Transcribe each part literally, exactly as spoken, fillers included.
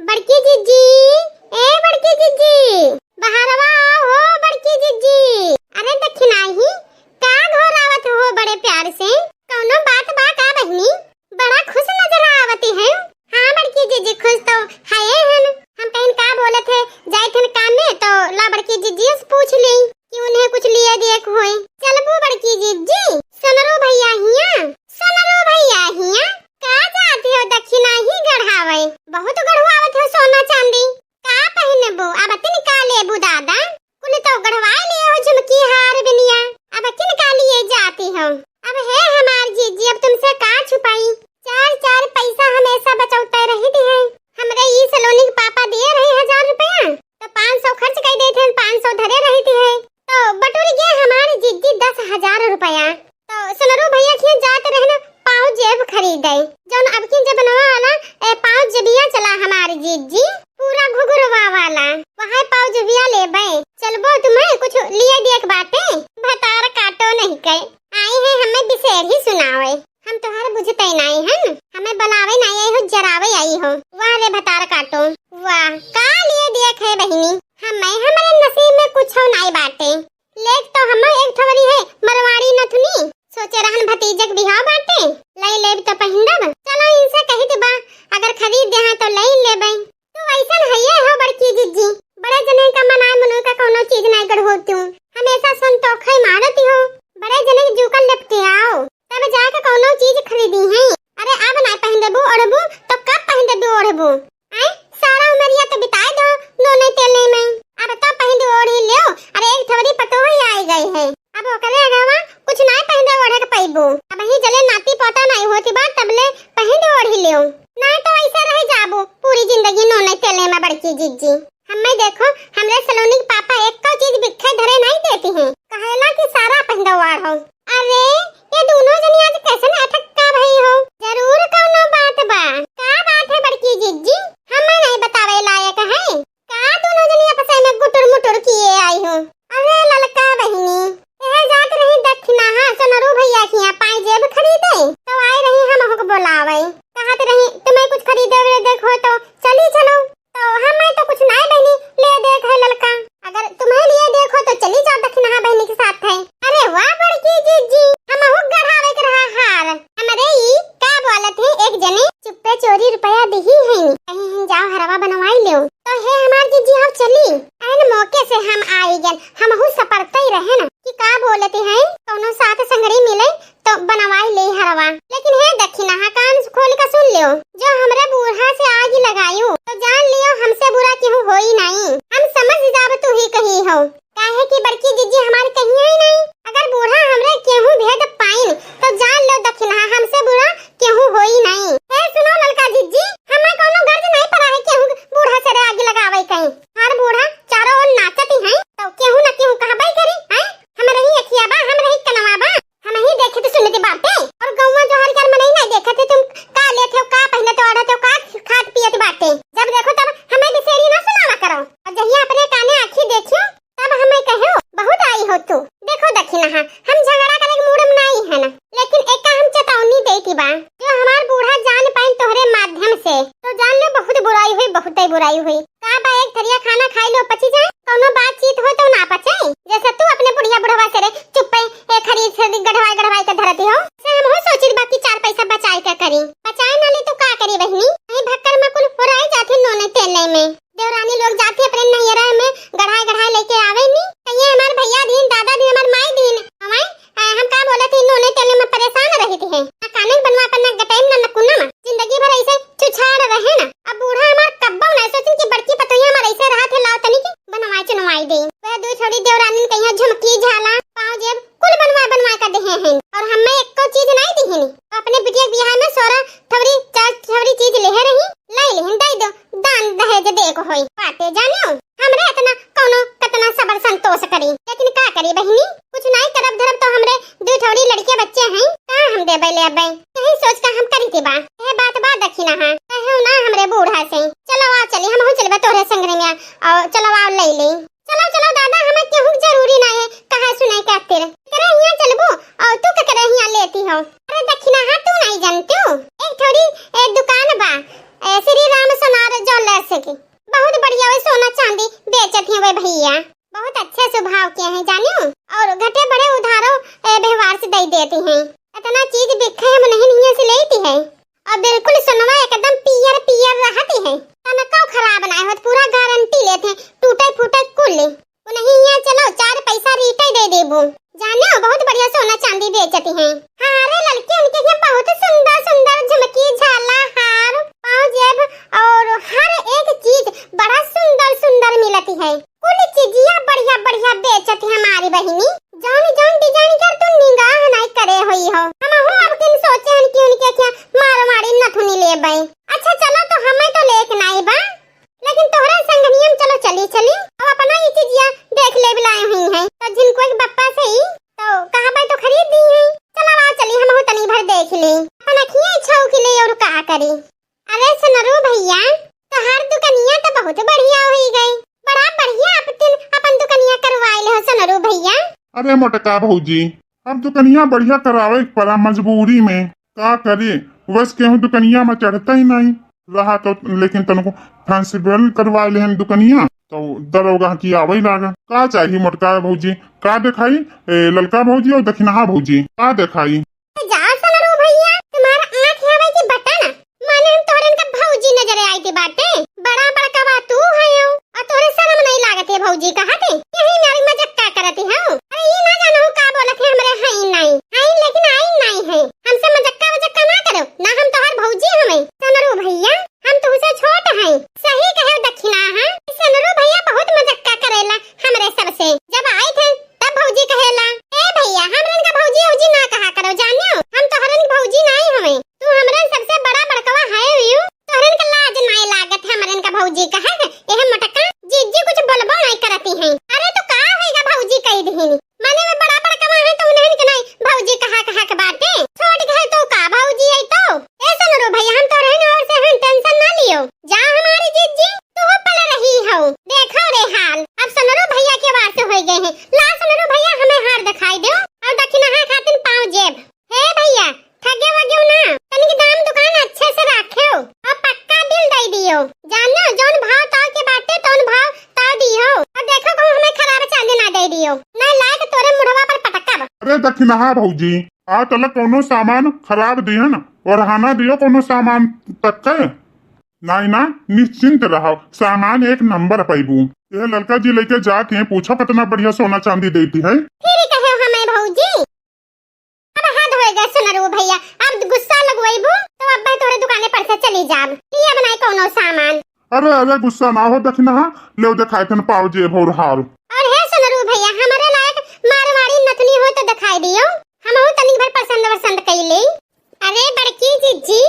बड़की जिज्जी, ए बड़की जिज्जी, बहरवा आओ हो बड़की जिज्जी। अरे दखिनाही, का घोरावत हो बड़े प्यार से? कौनो बात बा का बहिनी? बड़ा खुश नजर आवती है। हाँ बड़की जिज्जी, खुश तो है हन। हम कहिन का बोलत है, जाइत हन काम में तो ला बड़की जिज्जी से पूछ ली कि उन्हें कुछ लिए दिए के होई। चलबू बड़की जिज्जी, सोनरू भैया हिया, सोनरू भैया हिया, का जाती हो दखिनाही गढ़ावे? बहुत गढ़वावत हो सोना चांदी। का पहिनबू? अब तिन का लेबू दादा? कुल तो गढ़वाए लिए हो झुमकी हार बिनिया, अब किन का लिए जाती हो? अब हे हमार जिज्जी, अब तुमसे का छुपाई? चार चार पैसा हमेशा बचौते रहती है। हमरे ई सलोनी के पापा दिए रहे हजार रुपया, तो पाँच सौ खर्च कर देते हैं, पाँच सौ धरे रहती है। तो बटुर गए हमार जिज्जी दस हजार रुपया। तो सुनरू भैया खिया जात रहन पाँव जेब खरीदे, जौन अब की जबनवा वाला ए पाँव जेबिया चला हमार जिज्जी, पूरा घुघुरवा वाला, वहाँ पाँव जेबिया लेबे। चलबो तुम्हें कुछ लिए दिए के बाटे, भतार काटो नहीं के आई है हमें बिसेर ही सुनावे। हम तोहर बुझते नाई हन, हमें बुलावे नाई आई हो, जरावे आई हो। वाह रे भतार काटो, वाह। का लिए दिए खे बहिनी, हमें हमरे नसीब में कुछ नाई बाटे। लेक तो हम एक ठवरी है मरवाड़ी नथुनी, सोचे रहन भतीजक बिहाव बाटे, लई लेब तो पहिंदब। चलो इनसे कहित बा, अगर खरीद दे हैं तो लई लेबे। तू ऐसन हइये हो बड़की जिज्जी, बड़े जने का मनाए मनुए का कौनो चीज नाई गढ़ो तू, हमेशा संतोखे मारती हो। बड़े जने के जूकर लपटे आओ, तब जाके कौनो चीज खरीदी है। अरे अब नाई पहिंदबू ओढ़बू तो कब पहिंदबू ओढ़बू? आय, सारा उमरिया तो बिताए दो नोने तेले में, अब तो पहिंद ओढ़ी लियो। अरे एक ठवरी पतोह ही आई गई है, अब ओकरे अगवा कुछ नाई पहिंदे ओढ़े के पइबू। अब ही जले नाती पोता नाई होती बा तबले पहिंद ओढ़ी लियो, ना तो ऐसा रह जाबू पूरी जिंदगी नोने तेले में बड़की जिज्जी। हमें देखो, हमरे सलोनी के पापा एको चीज बिखे धरे नाई देती हैं, कहेला कि सारा पहिंदे ओढ़ो। अरे ये दोनों जनी आज कैसन अटक्का भई हो? जरूर कौनो बात बा। का बात है बड़की जिज्जी? हमें नहीं बतावे लायक है। का दोनों जनी आपस में गुटुर मुटुर किए आई हो? अरे ललका बहिनी, यह जात रही दक्षिणाहा सोनरू भैया किया पाई जेब खरीदे, तो आई रही हम हमको बुलावे, कहत रही तुम्हें कुछ खरीदे वे देखो तो चली चलो। तो हमें तो कुछ नाय बहिनी, ले देख है ललका। अगर तुम्हें लिए देखो तो चली जाओ दक्षिणाहा बहिनी के साथ है। अरे वाह बड़की जिज्जी, हमहू गढ़ावे के रहा हार। हमरे ई का बोलत है, एक जने चुप्पे चोरी रुपया दिही है, कहीं हम जाओ हरवा बनवाई लेओ। तो हे हमार जिज्जी, हम चली। ऐन मौके से हम आई गन, हमहू सपरते ही रहे न कि का बोलते हैं, कौनो साथ संगरी मिले तो बनवाई ले हरवा। लेकिन हे दक्षिणाहा, कान खोल के सुन लियो, जो हमरे बूढ़ा से आग लगायु, तो जान लियो हमसे बुरा केहू होई नाई। हम समझ जाब तू ही कही हो, काहे कि बड़की जिज्जी हमार कहिया ही नाई। अगर बूढ़ा हमरे केहू भेद पाइन, तो जान लो दक्षिणाहा हमसे बुरा केहू होई नाई। ए सुनो ललका जिज्जी, हमें कौनो गर्ज नाई पड़ा है केहू बूढ़ा से आग लगावे कहीं। हर बूढ़ा चारों ओर नाचत ही हैं, तो केहू न केहू कहबे करी, हैं? हम रही अखिया बा, हम रही कनवा बा, हम ही देखत सुनत बाटे। और गौवा जवार के मनई नाई देखत है, तुम का लेत हो, का पहिनत ओढ़त हो, का खात पियत बाटे। जब देखो तब हमें बिसेरी ना सुनावा करो। और जहिया अपने काने आँखी देखियो, तब हमें कहो, बहुत आई हो तू। देखो दक्षिणाहा, हम झगड़ा करे के मूड में नाई है ना, लेकिन एका हम चेतावनी देती बा, जो हमार बूढ़ा जान पाइन तोहरे माध्यम से, तो जान ले बहुत बुराई हुई, बहुत ही बुराई हुई। का बा, एक थरिया खाना खाई लो, पची जाए, कौनो बातचीत हो तो ना पचे। जैसे तू अपने बुढ़िया बुढ़वा से रे चुप्पे ए खरीद से गढ़वाई गढ़वाई के धरती हो, से हम हो सोचित बा कि चार पैसा बचाए के करी, बचाए ना ले तो का करी बहिनी? यही भक्कर में कुल हो रही जाती नोने तेले में। देवरानी लोग जाती अपने नैहरा में गढ़ाई गढ़ाई लेके आवे नी, कहिए हमार भैया दीन, दादा दीन, हमार माई दीन, हमारे, अ, हम का बोलत ही, नोने तेले में परेशान रहती है, ना कानन बनवा पर, ना गटैम, ना नकुना में, जिंदगी भर ऐसे छुछाड़ रहे ना। अब बूढ़ा हमार कब्बो ना सोचन कि बड़की पतोहिया हमार ऐसे रहा थे, लाओ तनी की बनवाई चुनवाई दे। वह दो छोड़ी देवरानी कहिया झुमकी झाला, पाँव जेब, कुल बनवा बनवा के देहे हैं, और हमें एको चीज नहीं दिहिन। अपने बिटिया के बियाह में सोरा ठवरी, चार ठवरी चीज लेहे रही, लाई लेहिन, दे दो, दान दहेज दे को होई। बाटे जानो, हमरे इतना कौनो कतना सबर संतोष करी, लेकिन का करी बहिनी, कुछ नहीं करब धरब तो हमरे दो ठवरी लड़के बच्चे हैं, का हम देबे लेबे? यही सोच के हम करी थी बा। यह बात बा दक्षिणाहा, कहो ना हमरे बूढ़ा से। चलो आ चली, हम हो चलबे तोहरे संगरे में, और चलो आओ ले ले। चलो, चलो दादा, हमें केहू के जरूरी ना है, कहा सुने के खातिर। केकरे हियां चलबू और तू केकरे हियां लेती हो? अरे दक्षिणाहा, तू नहीं जानती हो? एक ठोरी, ए, दुकान बा, ए, श्री राम सोनार ज्वेलर्स, सके। बहुत बढ़िया वे सोना चांदी बेचत हैं वे भैया, बहुत अच्छे स्वभाव के हैं जानियो, और घटे बढ़े उधारो ए, व्यवहार से दे देती हैं। इतना चीज बिखे हम नहीं निया से लेती है, और बिल्कुल सोनवा एकदम पियर पियर रहती है, तनको खराब ना होत, पूरा गारंटी लेते हैं, टूटे फूटे कुल। उन्हीं यहाँ चलो, चार पैसा रीटे दे देबो। जानो, बहुत बढ़िया सोना चांदी बेचती हैं। हाँ रे ललकी, उनके यहाँ बहुत सुंदर सुंदर झुमकी, झाला, हार, पाँव जेब और हर एक चीज बड़ा सुंदर सुंदर मिलती है। कुल चीजिया बढ़िया बढ़िया बेचती है हमारी बहिनी। जौन जौन design कर तू निगाह नहीं करे हुई हो। हमहू अब किन सोचे हन कि उनके क्या मारवाड़ी नथुनी लेबै। अच्छा चलो, तो हमें तो लेक नहीं बा, लेकिन तोहरा संगनियम चलो चली चली, अब अपना ई चीजिया देख ले बिलाए हुई हैं, तो जिनको एक बप्पा से ही तो कहा भाई तो खरीद दी है। चलो आ चली, हम तनी भर देख ले, अपन अखियाँ छौक ले और का करी। अरे सुनरू भैया, तोहार दुकनिया तो बहुत बढ़िया होई गई, बड़ा बढ़िया अपन, अपन दुकनिया करवाए ले हो सुनरू भैया। अरे मोटका भौजी, अब दुकनिया बढ़िया करावे के पड़ा मजबूरी में, का करी, बस केहू दुकनिया में चढ़ता ही नहीं रहा तो, लेकिन तनको फैंसी बेल करवा लेहन दुकनिया, तो दरोगा की आवै लागा। का चाही मोटका भौजी, का देखाई? ए, ललका भौजी और दखिनहा भौजी, का देखाई? जा सनरू भैया, तुम्हारा आँख हवे कि बटन, माने हम तोहरन का भौजी नजरे आई थी बाटे। बड़ा बड़का बा तू है, और तोहरे शर्म नहीं लागत है भौजी कहा थे? यही मारी मजाक का करत हो? अरे ये ना जानो का बोलत है, हमरे हई नहीं, हई लेकिन आई नहीं है। हमसे मजक्का वजक्का ना करो, ना हम तोहर भौजी हमें। सनरू भैया, हम तुमसे छोट हैं। सही कहे दखिनहा, सनरू भैया बहुत मजक्का करेला हमरे सबसे। जब आई थे तब भौजी कहेला। ए भैया, हमरन का भौजी औजी ना कहा करो, जानियो, हम तोहरन की भौजी नहीं हमें। तू हमरन सबसे बड़ा बड़कवा है हुई, तोहरन का लाज नहीं लागत है हमरन का भौजी कहा है। एह मोटका जिज्जी कुछ बोलबो नहीं करती हैं। अरे तो का होएगा भौजी कह दिहिन, माने में बड़ा बड़कवा है तो उन्हन के नहीं भौजी कहा कहा के बाटे। छोट के है तो का भौजी है तो। ए सनरू भैया, हम तोहरन ओर से हैं, tension ना लियो। जा हमारी जिज्जी, तू पल रही हो। देखो रे हाल, अब सनरू भैया के वार से हो गए हैं। ला सनरू भैया, हमें हार दिखाई दो और दखिनहा खातिन पाँव जेब। हे भैया, ठगे वगे ना, तनिक दाम दुकान अच्छे से राखेउ और पक्का बिल दे दियो। जानो, जौन भाव ताव के बाटे, तौन भाव ताव दियो। और देखो कहूँ हमें खराब चांदी ना दे दियो, नहीं लायक तोरे मुढ़वा पर पटकब। अरे दखिनहा भौजी, आज तलक कौनो सामान खराब दिहन और हाना दियो कौनो सामान तक के। नाई ना, निश्चिंत रहो, सामान एक नंबर पैबू। ये ललका जी लेके जात हैं, पूछो कितना बढ़िया सोना चांदी देती है। फिर कहे हमें भौजी, अब हद होएगा सुनरू भैया, अब गुस्सा लगवैबू तो अब तोरे दुकाने पर से चली जाब, लिया बनाए कौनो सामान। अरे अरे गुस्सा ना हो दखिनहा, ले दिखाए थन पाँव जेब और हार। और हे सुनरू भैया, हमारे लायक मारवाड़ी नथुनी हो तो दिखाई दियो, हमहू तनिक भर पसंद वसंद कई ले। अरे बड़की जिज्जी,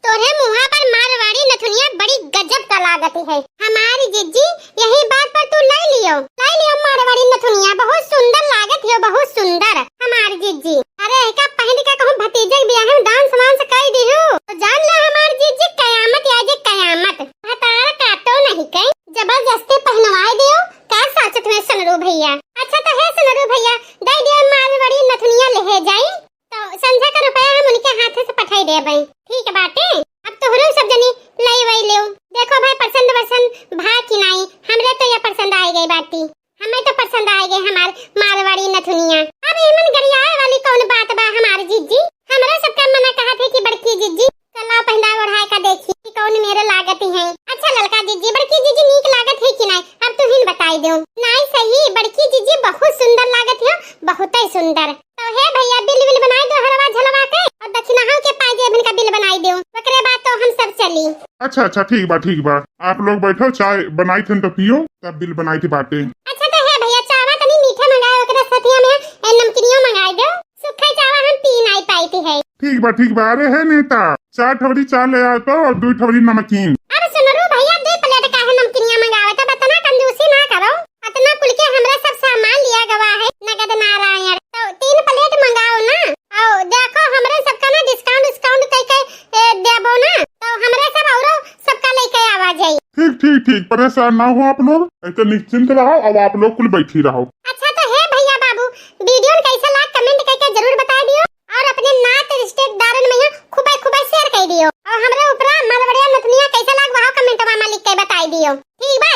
तोरे मुहा पर मारवाड़ी नथुनिया बड़ी गजब का लागत है। हमारी जिज्जी, यही बात पर तू लाई लियो, लाई लियो मारवाड़ी नथुनिया, बहुत सुंदर लागत हो, बहुत सुंदर हमारी जिज्जी। अरे एका पहन के कहूँ भतीजे के बियाह में dance वांस कई दिहू तो जान ले हमारी जिज्जी कयामत आ जे कयामत। भतार काटो नहीं कई, जबरदस्ती पहनवाए दियो। का साचत में सनरू भैया? अच्छा तो हे सनरू भैया, दे दियो मारवाड़ी नथुनिया ले जाई। तो संझा का रुपया हम उनके हाथे से पठाई देबे। ठीक बाटे, अब तोहरो सब जनी लई वई लेओ। देखो भाई, पसंद वसंद भा कि नाई, हमरे तो ये पसंद आए गई बाटी, हमें तो पसंद आए गए हमार मारवाड़ी नथुनिया। अब एमन गरियाए वाली कौन बात बा हमार जिज्जी? हमरा सबका मना कहा थे कि बड़की जिज्जी, चला पहला ओढ़ाए का देखी कि कौन मेरे लागती है। अच्छा ललका जिज्जी, बड़की जिज्जी नीक लागत है कि नाई? अब तू हिन बताई दो। नाई सही, बड़की जिज्जी बहुत सुंदर लागत हो, बहुत ही सुंदर। तो हे भैया, बिल विल बनाई दो हरवा झलवा के और दखिनहा के पाँव जेब का बिल बनाई दो, ओकरे बाद तो हम सब चली। अच्छा अच्छा, ठीक बा ठीक बा, आप लोग बैठो, चाय बनाई थन तो पियो, तब बिल बनाई थी बाटे। अच्छा तो हे भैया, चावा तनी मीठे मंगाए, ओकरे सथिया में ए, नमकीनियो मंगाई दो, सुखा चावा हम पी नाई पाई थी है। ठीक बा ठीक बा। अरे हे नेता, चार ठवरी चाय ले आओ तो और दो ठवरी नमकीन। अब सुनरू भैया, दो प्लेट काहे नमकीनिया मंगावे, तब इतना कंजूसी ना करो। इतना कुल के हमरा सब सामान लिया गवा है, नगद नारायण। तो तीन प्लेट मंगाओ ना। आओ, देखो, हमरे सबका ना discount, discount कई के, ए, देबो ना। तो हमरे सब औरो सबका लेके आवा जाई। ठीक, ठीक, ठीक, परेशान ना हो आप लोग, ऐसे निश्चिंत रहो। अब आप लोग कुल बैठी रहो। अच्छा, तो हे भैया बाबू, video कैसे लाग, comment करके जरूर बता दियो और अपने नात रिश्तेदारन में यहाँ खूबे, खूबे share कर दियो। और हमरे ऊपरा मलबड़िया नथुनिया कैसे लाग, वहाँ कमेंटवा में लिख के बताई दियो। ठीक बा,